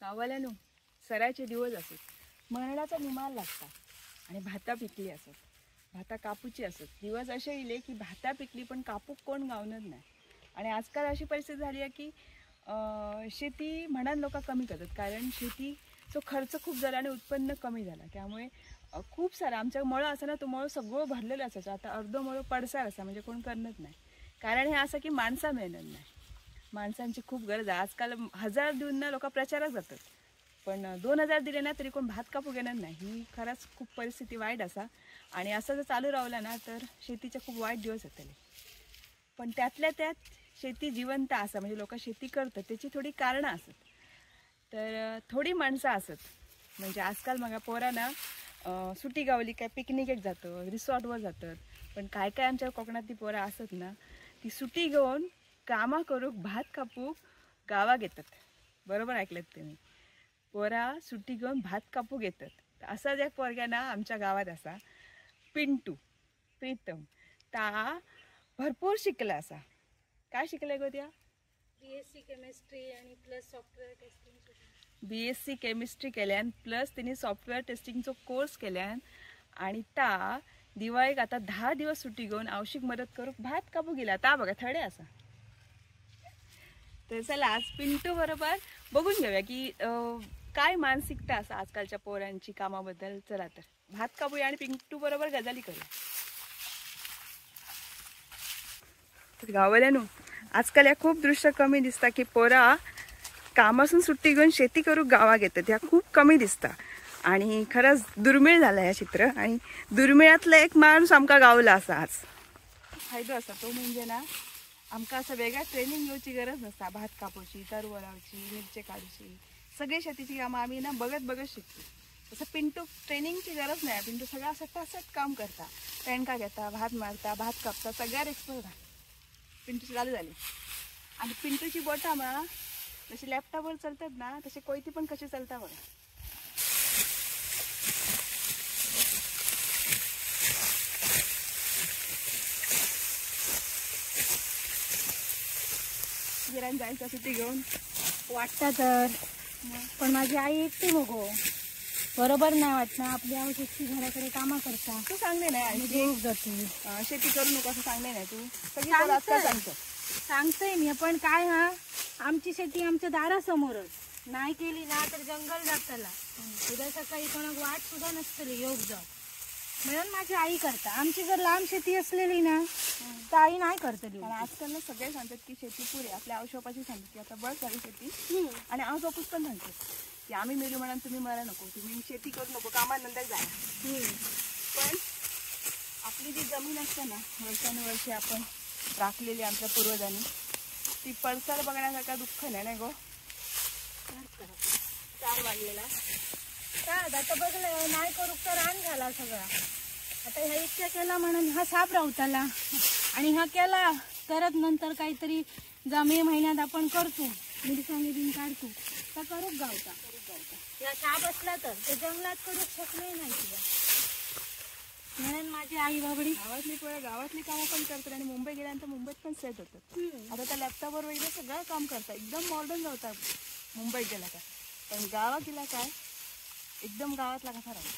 गाववाल्यानो सराचे दिवस असत, मरणाचा निमार लागता आणि भाता पिकली असत, भाता कापूची असत. दिवस असे इले की भाता पिकली पण कापूक कोण गावणार नाही. आणि आजकाल अशी परिस्थिती झाली आहे की शेती म्हणान लोक कमी करतात, कारण शेतीचा खर्च खूप झाला आणि उत्पन्न कमी झालं. त्यामुळे खूप सारा आमच्या मळं असा ना, तो मळं सगळं भरलेलं असायचं. आता अर्ध मळं पडसार असा, म्हणजे कोण करणार नाही. कारण हे असं की माणसा मिळणार नाही, माणसांची खूप गरज आहे. आजकाल 1000 देऊन ना लोक प्रचारात जातात, पण 2000 दिले ना तरी कोण भात कापू घेणार नाही. ही खरंच खूप परिस्थिती वाईट असा. आणि असं जर चालू राहिलं ना तर शेतीचे खूप वाईट दिवस येतले. पण त्यातल्या त्यात शेती जिवंत असा, म्हणजे लोक शेती करतात त्याची थोडी कारणं असत. तर थोडी माणसं असत, म्हणजे आजकाल मग पोरांना सुटी गावली काय पिकनिकेक जातं, रिसॉर्टवर जातात. पण काय काय आमच्या कोकणातली पोरं असत ना, ती सुटी घेऊन कामा करूक भात कापूक गावाक येतात. बरोबर ऐकलं तुम्ही, पोरा सुट्टी घेऊन भात कापूक येतात. असाच एक पोरग्या ना आमच्या गावात असा, पिंटू प्रीतम, ता भरपूर शिकला असा. काय शिकले गो त्या? BSc chemistry आणि plus software testing. BSc chemistry केल्यान प्लस तिने सॉफ्टवेअर टेस्टिंगचो कोर्स केल्यान. आणि ता दिवाळीक आता 10 दिवस सुट्टी घेऊन आवश्यक मदत करूक भात कापू गेला. ता बघा थडे असा. तर चला आज पिंटू बरोबर बघून घेऊया की काय मानसिकता असा आजकालच्या पोरांची कामाबद्दल. चला तर भात कापूया आणि पिंटू बरोबर गजाली करूया. तर गाववाल्यानो आजकाल या खूप दृश्य कमी दिसता की पोरा कामासून सुट्टी घेऊन शेती करूक गावाक येतात. ह्या खूप कमी दिसता आणि खरंच दुर्मिळ झालं ह्या चित्र. आणि दुर्मिळातला एक माणूस आमका गावला असा आज. फायदो असा तो म्हणजे ना, आमका असं वेगळा ट्रेनिंग घेवची गरज नसता. भात कापूची, तरु वळावची, मिरचे काढूची, सगळी शेतीची कामं आम्ही ना बघत बघत शिकतो. तसं पिंटू ट्रेनिंगची गरज नाही. पिंटू सगळं असं तसंच काम करता, टँका घेता, भात मारता, भात कापता, सगळ्यात एक्सपर्ट आहे पिंटूची. चालू झाली. आणि पिंटूची बोटा मा जशी लॅपटॉपवर चालतात ना तशी कोयती पण कशी चालता बघा. गिराण जायचं सुट्टी घेऊन वाटतं तर, पण माझी आई एकटी मगो बरोबर नाही वाटणार. आपली आवश्यकती घराकडे कामा करता. तू सांगणे नाही शेती करू नको असं सांगणे नाही तू, सगळी आजकाल सांगतो. सांगतोय मी, पण काय हा आमची शेती आमच्या दारासमोरच नाही केली ना तर जंगल जातला. उद्या सकाळी कोणाक वाट सुद्धा नसतली योग जाऊ. म्हणून माझी आई करता. आमची जर लांब शेती असलेली ना तर आई नाही करतली. कारण आजकाल ना सगळे सांगतात की शेती पुरे. आपल्या आऊशोपाशी सांगतात की आता बस झाली शेती. आणि आऊबापूस पण सांगतात की आम्ही मेलू म्हणून तुम्ही मरा नको, तुम्ही शेती करू नको, कामानंतर जा. पण आपली जी जमीन असते ना वर्षानुवर्षे आपण राखलेली आमच्या पूर्वजांनी, ती पडसार बघण्यासारखा दुःख नाही ना गो. चार वाढलेला काय आता बघलं नाही करू तर रान झाला सगळा. आता ह्या इतक्या केला म्हणून हा साप रावताला आणि हा केला तरच नंतर काहीतरी जा मे महिन्यात आपण करतो मिरसांगी बिन काढतो तर करूक गावता. या साप असला तर ते जंगलात करू शकले नाही तुला. म्हणून माझी आई बाबडी गावातली पोरं गावातली कामं पण करतात आणि मुंबई गेल्यानंतर मुंबईत पण सेट होतात. आता त्या लॅपटॉपवर वगैरे सगळं काम करतात, एकदम मॉडर्न होतात मुंबईत गेला का. पण गावात गेला काय एकदम गावातला कसा राहतो.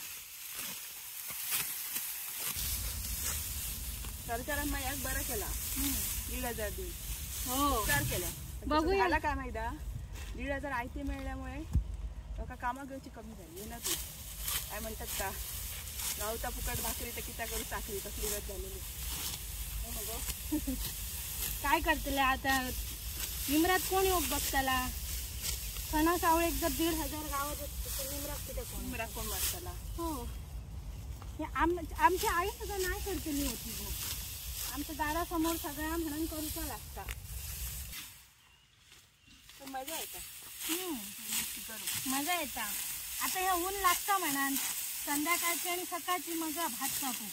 सरकारान माझ्या बरं केला 1500 देऊन. हो उपकार केल्या. बघूया झाला काय माहिती, 1500 आयते मिळाल्यामुळे लोक कामा घेऊची कमी झाली ना. तू काय म्हणतात का, गावता फुकट भाकरी तर किता करू चाकरी, तसली गत झालेली. हो काय करतले आता निमरात कोण योग बघताला. सणा सावळेक जर 1500 गावात तर निमरात किती कोण, निमरात कोण बघताला. हो आमची आई सुद्धा नाही करतली होती गो. आमच्या दारासमोर सगळ्या म्हणून करूचा लागता. पण मजा येता, मजा येता. आता हे ऊन लागता म्हणान संध्याकाळची आणि सकाळची मजा भात कापू.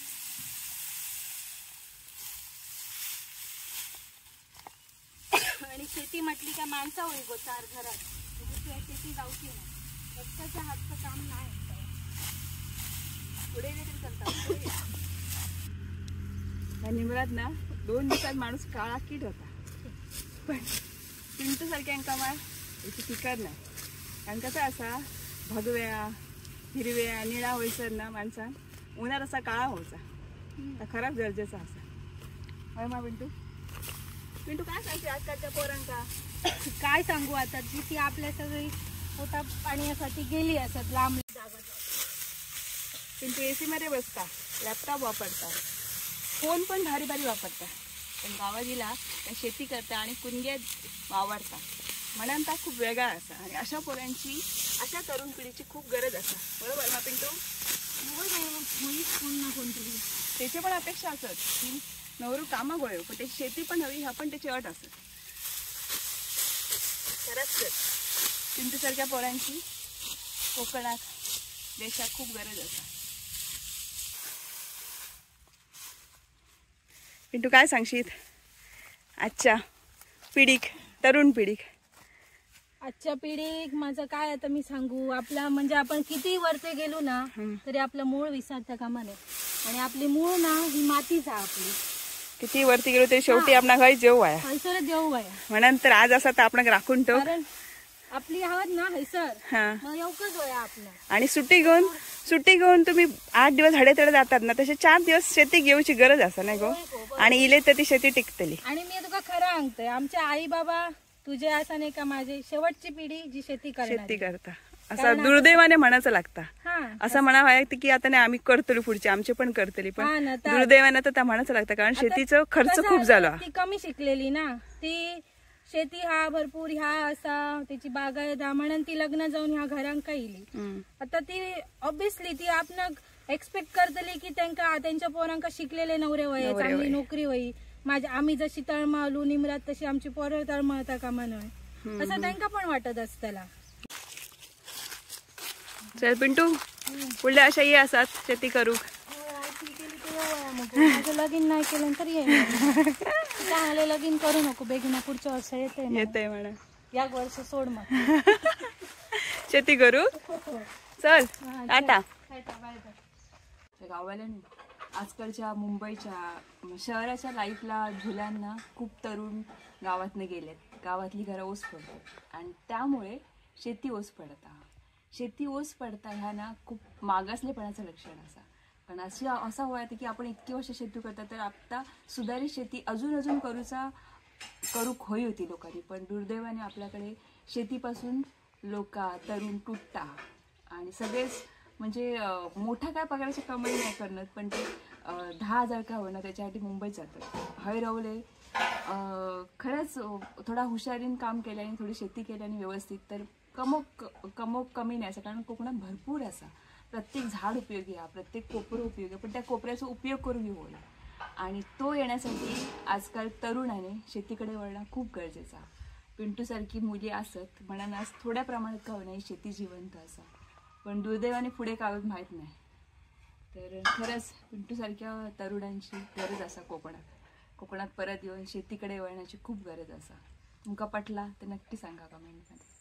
आणि शेती म्हटली का माणसा होई गो चार घरात, त्याच्याशिवाय शेती जाऊची नाही. एकट्याच्या हातचं काम नाही. पुढे तरी चालतात. निमरात ना 2 दिवसात माणूस काळा कीट होता, पण पिंटू सारख्यांका माय याची फिकर नाही. कारण कसं असा भगव्या हिरव्या निळा होयसर ना माणसान उन्हात असा काळा होयचा, तर खराब गरजेचा असा. होय मा पिंटू? पिंटू काय सांगते आजकालच्या पोरांका? काय सांगू आता, जी ती आपल्या सगळी पोटा पाण्यासाठी गेली असत लांब जागा. पिंटू एसी मध्ये बसता, लॅपटॉप वापरता, फोन पण भारी भारी वापरता, पण गावाजीला शेती करता आणि कुणग्यात वावरता म्हणून ता खूप वेगळा असा. आणि अशा पोरांची, अशा तरुण पिढीची खूप गरज असा. बरोबर ना पिंटू? कोण ना कोणतरी त्याची पण अपेक्षा असत की नवरू कामा गोळ्यो, पण त्याची शेती पण हवी, ह्या पण त्याची अट असत. खरंच तर पिंटूसारख्या पोरांची कोकणात देशात खूप गरज असा. पिंटू काय सांगशील आजच्या पिढीक, तरुण पिढीक? आजच्या पिढीक माझं काय आता मी सांगू, आपला म्हणजे आपण किती वरते गेलो ना तरी आपलं मूळ विसरता कामा नये. आणि आपली मूळ ना ही मातीच आहे आपली. किती वरती गेलो तरी शेवटी आपण घरी जेव आहे, हैसर जेव आहे. म्हणून तर आज असा तर आपण राखून ठेव, कारण आपली आहात ना हैसर मग एवढंच होया आपलं. आणि सुट्टी घेऊन तुम्ही 8 दिवस हडेतडे जातात ना, तसे 4 दिवस शेती घेऊची गरज असा नाही गो. आणि इले तर ती शेती टिकतली. आणि मी तुका खरं सांगतोय, आमच्या आई बाबा तुझे असं नाही का माझे शेवटची पिढी जी शेती करता असा दुर्दैवाने म्हणायचं लागता. असं म्हणावं की आता नाही आम्ही करतली, पुढचे आमचे पण करतली, पण दुर्दैवाने तर त्या म्हणायचं लागतं, कारण शेतीचा खर्च खूप झाला. ती कमी शिकलेली ना, ती शेती हा भरपूर ह्या असा त्याची बागायत म्हणून ती लग्न जाऊन ह्या घरांका इली. आता ती ऑब्विसली ती आपण एक्सपेक्ट करतली की त्यांका त्यांच्या पोरांका शिकलेले नवरे वय, चांगली नोकरी होई, माझ्या आम्ही जशी तळमळू निमरात तशी आमची पोरं तळमळता कामा नये असं त्यांका पण वाटत असतला. चल पिंटू पुढल्या अशा ये असात शेती करू. माझं लगीन नाही केलं तर ये, चांगले लगीन करू नको बेगीन, पुढच्या वर्ष येते येते म्हणा, या वर्ष सोड मग शेती करू. चल टाटा. Bye bye. गावाला आजकालच्या मुंबईच्या शहराच्या लाईफला झुल्यांना खूप तरुण गावातनं गेलेत, गावातली घरं ओस पडतात आणि त्यामुळे शेती ओस पडता. शेती ओस पडता ह्या ना खूप मागासलेपणाचं लक्षण असा. पण असा होय की आपण इतकी वर्ष शेती करता तर आता सुधारित शेती अजून अजून करूक होई होती लोकांनी, पण दुर्दैवाने आपल्याकडे शेतीपासून लोक तरुण तुटता आणि सगळेच म्हणजे मोठा काय पगाराची कमाई नाही करणार, पण ते 10,000 का होणार त्याच्यासाठी मुंबईत जातात. हय रवले खरंच थोडा हुशारीन काम केल्याने, थोडी शेती केल्याने व्यवस्थित तर कमोक कमी नाही असा, कारण कोकणात भरपूर असा प्रत्येक झाड उपयोगी आहे, प्रत्येक कोपरं उपयोगी आहे, पण त्या कोपऱ्याचा उपयोग करून घेऊ. आणि तो येण्यासाठी आजकाल तरुणाने शेतीकडे वळणं खूप गरजेचं. पिंटूसारखी मुली असत म्हणून आज थोड्या प्रमाणात का होईना शेती जिवंत असा, पण दुर्दैवाने पुढे काय माहीत नाही. तर खरंच पिंटूसारख्या तरुणांची गरज असा कोकणात, कोकणात परत येऊन शेतीकडे वळण्याची खूप गरज असा. तुमका पटला तर नक्की सांगा कमेंटमध्ये.